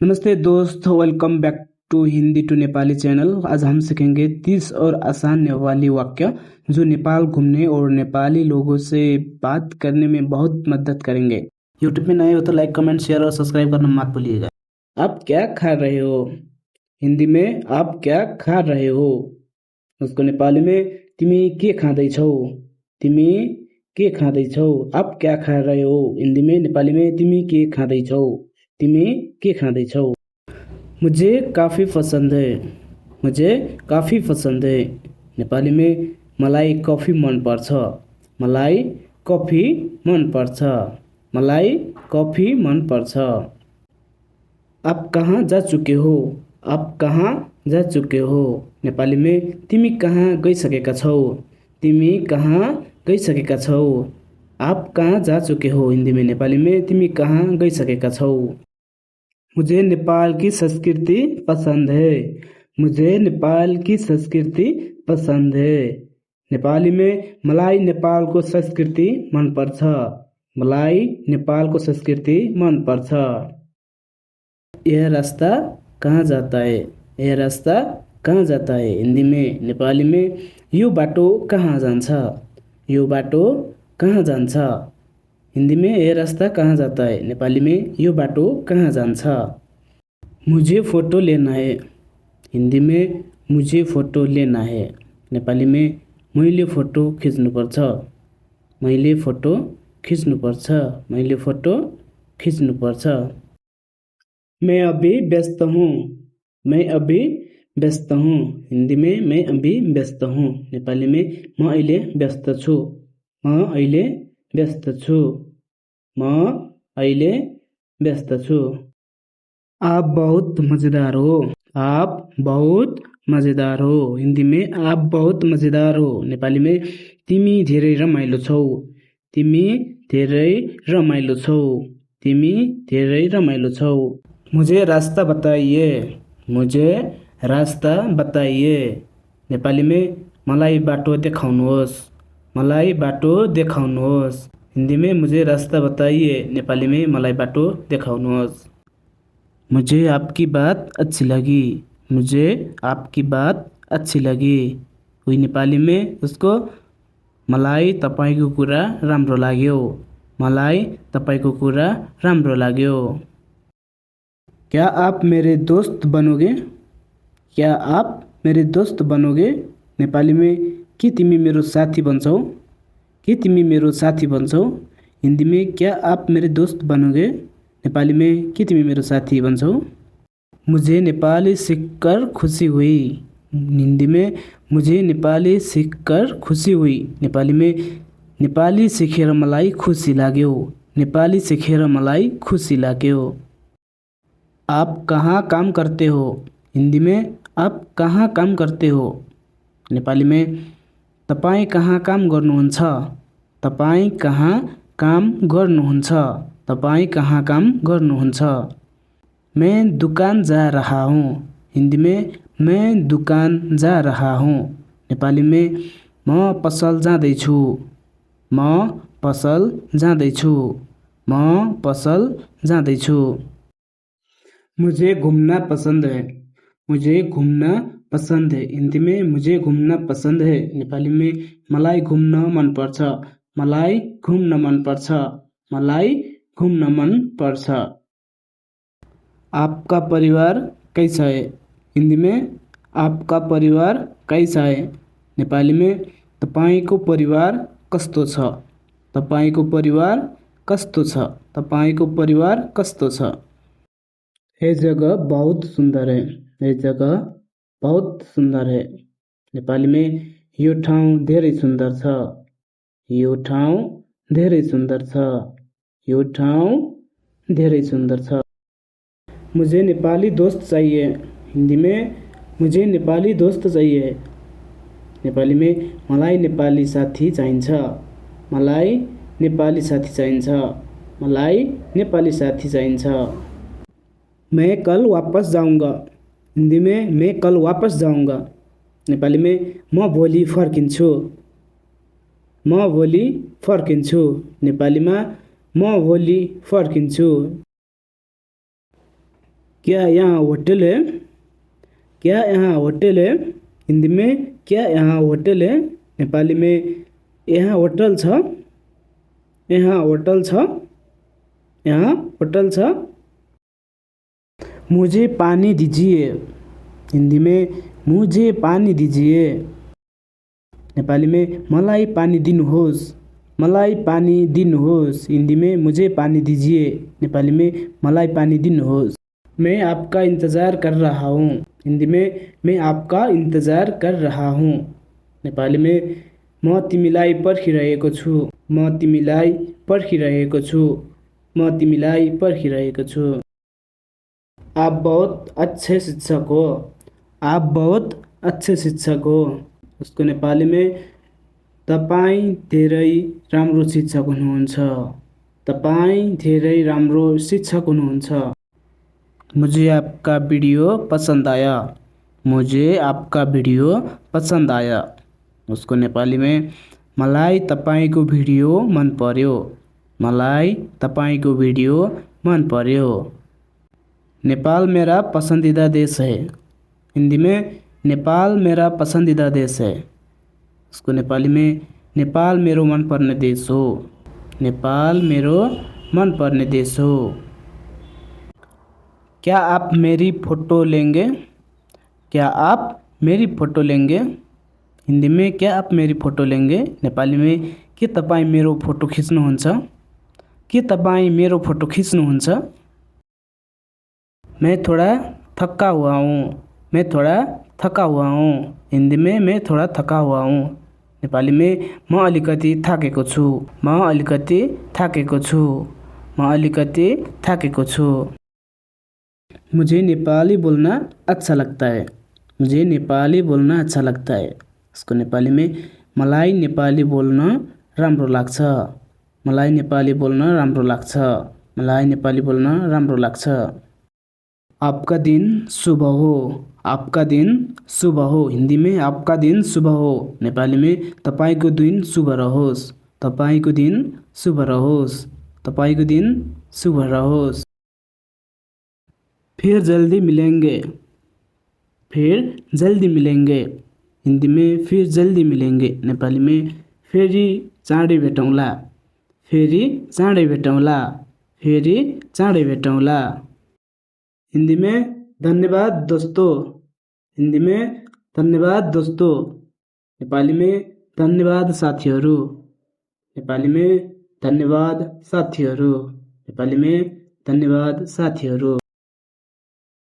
नमस्ते दोस्तों, welcome back to Hindi to Nepali channel. आज हम सीखेंगे 30 और आसान नेपाली वाक्य जो नेपाल घूमने और नेपाली लोगों से बात करने में बहुत मदद करेंगे। यूट्यूब में नए हो तो लाइक, कमेंट, शेयर और सब्सक्राइब करना मत भूलिएगा। आप क्या खा रहे हो? हिंदी में आप क्या खा रहे हो? उसको नेपाली में तिमी के खाँदैछौ? तिमी के खाँदैछौ? आप क्या खा रहे हो? हिंदी में नेपाली में तिमी के खाँदैछौ? तिमी के खाँदैछौ? मुझे काफ़ी पसंद है। मुझे काफ़ी पसंद है। नेपाली में मलाई कफी मन पर्छ। मलाई कफी मन पर्छ। मलाई कफी मन पर्छ। आप कहाँ जा चुके हो? आप कहाँ जा चुके हो? नेपाली में तिमी कहाँ गइसकेका छौ? तिमी कहाँ गइसकेका छौ? आप कहाँ जा चुके हो? हिंदी में नेपाली में तिमी कहाँ गइसकेका छौ? मुझे नेपाल की संस्कृति पसंद है। मुझे नेपाल की संस्कृति पसंद है। नेपाली में मलाई नेपालको संस्कृति मन पर्छ। मलाई नेपालको संस्कृति मन पर्छ। यह रास्ता कहाँ जाता है? यह रास्ता कहाँ जाता है? हिंदी में नेपाली में यो बाटो कहाँ जान्छ? यो बाटो कहाँ जान्छ? हिंदी में यह रास्ता कहाँ जाता है? नेपाली में यो बाटो कहाँ जान्छ? मुझे फोटो लेना है। हिंदी में मुझे फोटो लेना है। नेपाली में मैले फोटो खिच्नुपर्छ। मैले फोटो खिच्नुपर्छ। मैले फोटो खिच्नुपर्छ। मैं अभी व्यस्त हूँ। मैं अभी व्यस्त हूँ। हिंदी में मैं अभी व्यस्त हूँ। नेपाली में म अहिले व्यस्त छु। म अहिले व्यस्त छु। म अहिले व्यस्त छु। आप बहुत मज़ेदार हो। आप बहुत मज़ेदार हो। हिंदी में आप बहुत मज़ेदार हो। नेपाली में तिमी धेरै रमाइलो छौ। तिमी धेरै रमाइलो छौ। तिमी धेरै रमाइलो छौ। मुझे रास्ता बताइए। मुझे रास्ता बताइए। नेपाली में मलाई बाटो देखाउनुहोस्। मलाई बाटो देखाउनुहोस्। हिंदी में मुझे रास्ता बताइए। नेपाली में मलाई बाटो देखाउनुहोस्। मुझे आपकी बात अच्छी लगी। मुझे आपकी बात अच्छी लगी। वही नेपाली में उसको मलाई तपाईको कुरा राम्रो लाग्यो। मलाई तपाईको कुरा राम्रो लाग्यो। क्या आप मेरे दोस्त बनोगे? क्या आप मेरे दोस्त बनोगे? नेपाली में के तिमी मेरो साथी बन्छौ? के तिमी मेरो साथी बन्छौ? हिंदी में क्या आप मेरे दोस्त बनोगे? नेपाली में के तिमी मेरो साथी बन्छौ? मुझे नेपाली सीखकर खुशी हुई। हिंदी में मुझे नेपाली सीखकर खुशी हुई। नेपाली में नेपाली सिकेर मलाई खुसी लाग्यो। नेपाली सिकेर मलाई खुसी लाग्यो। आप कहाँ काम करते हो? हिंदी में आप कहाँ काम करते हो? नेपाली में तपाईं कहाँ काम गर्नुहुन्छ? तपाईं कहाँ काम गर्नुहुन्छ? तपाईं कहाँ काम गर्नुहुन्छ? मैं दुकान जा रहा हूँ। हिंदी में मैं दुकान जा रहा हूँ। नेपाली में म पसल जाँदैछु। म पसल जाँदैछु। म पसल जाँदैछु। मुझे घूमना पसंद है। मुझे घूमना पसंद है। हिंदी में मुझे घूमना पसंद है। नेपाली में मलाई घुम्न मन पर्छ। मलाई घुम्न मन पर्छ। मलाई घुम्न मन पर्छ। आपका परिवार कैसा है? हिंदी में आपका परिवार कैसा है? नेपाली में तपाईको परिवार कस्तो छ? तपाईको परिवार कस्तो छ? तपाईको परिवार कस्तो छ? यह जगह बहुत सुंदर है। यह जगह बहुत सुंदर है। नेपाली में यो ठाउँ धेरै सुन्दर छ। यो ठाउँ धेरै सुन्दर छ। यो ठाउँ धेरै सुन्दर छ। मुझे नेपाली दोस्त चाहिए। हिंदी में मुझे नेपाली दोस्त चाहिए। नेपाली में मलाई नेपाली साथी चाहिन्छ। मलाई नेपाली साथी चाहिन्छ। मलाई नेपाली साथी चाहिन्छ। मैं कल वापस जाऊँगा। हिंदी में मैं कल वापस जाऊँगा। नेपाली में म भोलि फर्किन्छु। म भोलि फर्किन्छु। नेपालीमा म भोलि फर्किन्छु। क्या यहाँ होटल है? क्या यहाँ होटल है? हिंदी में क्या यहाँ होटल है? नेपाली में यहाँ होटल छ? यहाँ होटल छ? यहाँ होटल छ? मुझे पानी दीजिए। हिंदी में मुझे पानी दीजिए। नेपाली में मलाई पानी दिनुहोस्। मलाई पानी दिनुहोस्। हिंदी में मुझे पानी दीजिए। नेपाली में मलाई पानी दिनुहोस्। मैं आपका इंतज़ार कर रहा हूँ। हिंदी में मैं आपका इंतज़ार कर रहा हूँ। नेपाली में म तिमीलाई पर्खिरहेको छु। म तिमीलाई पर्खिरहेको छु। म तिमीलाई पर्खिरहेको छु। आप बहुत अच्छे शिक्षक हो। आप बहुत अच्छे शिक्षक हो। उसको नेपाली में तपाईँ धेरै राम्रो शिक्षक हुनुहुन्छ। तपाईँ धेरै राम्रो शिक्षक हुनुहुन्छ। मुझे आपका वीडियो पसंद आया। मुझे आपका वीडियो पसंद आया। उसको नेपाली में मलाई तपाईको भिडियो मन पर्यो। मलाई तपाईको भिडियो मन पर्यो। नेपाल मेरा पसंदीदा देश है। हिंदी में नेपाल मेरा पसंदीदा देश है। उसको नेपाली में नेपाल मेरो मनपर्ने देश हो। नेपाल मेरो मनपर्ने देश हो। क्या आप मेरी फ़ोटो लेंगे? क्या आप मेरी फ़ोटो लेंगे? हिंदी में क्या आप मेरी फ़ोटो लेंगे? नेपाली में के तपाईँ मेरो फ़ोटो खिच्नुहुन्छ? के तपाईँ मेरो फ़ोटो खिच्नुहुन्छ? मैं थोड़ा थका हुआ हूँ। मैं थोड़ा थका हुआ हूँ। हिंदी में मैं थोड़ा थका हुआ हूँ। नेपाली में म अलिकति थाकेको छु। म अलिकति थाकेको छु। म अलिकति थाकेको छु। मुझे नेपाली बोलना अच्छा लगता है। मुझे नेपाली बोलना अच्छा लगता है। उसको नेपाली में मलाई नेपाली बोल्न राम्रो लाग्छ। मलाई नेपाली बोल्न राम्रो लाग्छ। मलाई नेपाली बोल्न राम्रो लाग्छ। आपका दिन शुभ हो। आपका दिन शुभ हो। हिंदी में आपका दिन शुभ हो। नेपाली में तपाईको दिन शुभ रहोस्। तपाईको दिन शुभ रहोस्। तपाईको दिन शुभ रहोस्। फिर जल्दी मिलेंगे। फिर जल्दी मिलेंगे। हिंदी में फिर जल्दी मिलेंगे। नेपाली में फेरि चाँडै भेटौँला। फेरि चाँडै भेटौँला। फेरि चाँडै भेटौँला। हिंदी में धन्यवाद दोस्तों। हिंदी में धन्यवाद दोस्तों। नेपाली में धन्यवाद साथीहरू। नेपाली में धन्यवाद साथीहरू। नेपाली में धन्यवाद साथीहरू।